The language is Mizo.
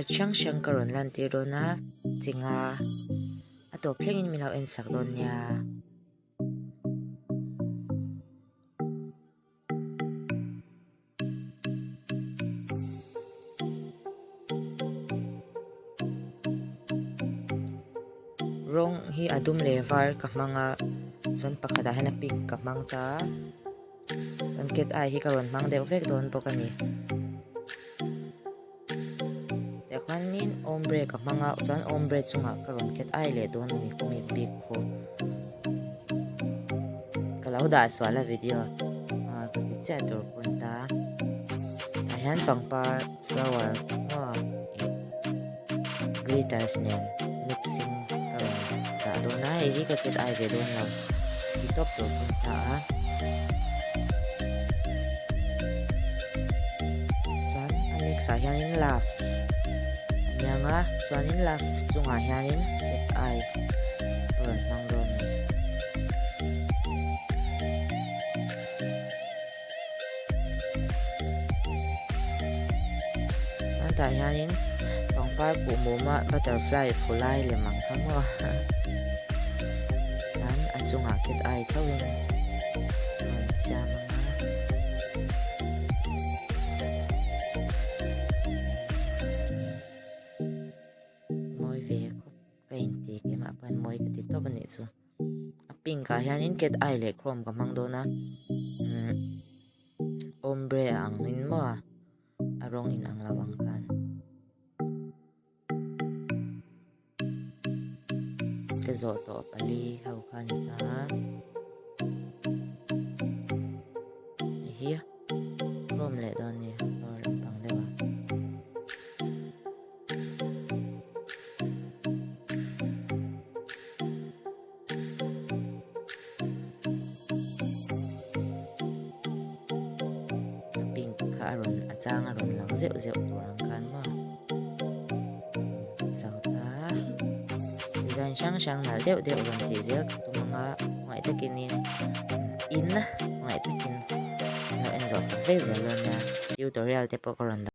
Art hrang hrang ka rawn lantir dawn a, chinga a tawp thlengin min lo en sak dawn nia. Rawng hi a dum leh var ka hmang a chuan pakhatah hian a pink ka hmang ta a chuan cat eye hi ka rawn hmang deuh vek dawn bawk a ni tah khuanin ombre ka hmang a chuan ombre chungah ka rawn cat eye leh dawn a ni khumi bik khu ka lo dah sual a video ah ka ti chiah tur pawn ta tah hian pangpar flower maw ih glitters nen mixing ka rawn dah dawn a hei hi ka cat eye ve dawn lo ti tawp tur pawn ta a chuan a next ah hianin love a niang a chuanin love chungah hianin cat eye ka rawn hmang dawn a ni. Chuan tah hianin pangpar kuhmuma butterfly fu lai lem ang kha maw chuan a chungah cat eye tho in a rawn siam ang a. Mawi ve khawp ka inti keimah pawh hian mawi ka ti tawp a nih chu. A pink ah hianin cat eye leh chrome ka hmang dawn a umm ombre ang in maw a rawng in ang lo ang khan ka zawh tawh pali ho kha a ni ta a hei hi chrome leh dawn a ni a lampang deuh a. Pink kha a rawn a chang a rawn lang zeuh zeuh tur ang khan maw zo ta design hrang hrang nalh deuh deuh rawn tih zel ka tum ang a hmangaih takin in in hmangaih takin lo en zawh sak vek zel dawn nia tutorial te pawh ka rawn dah.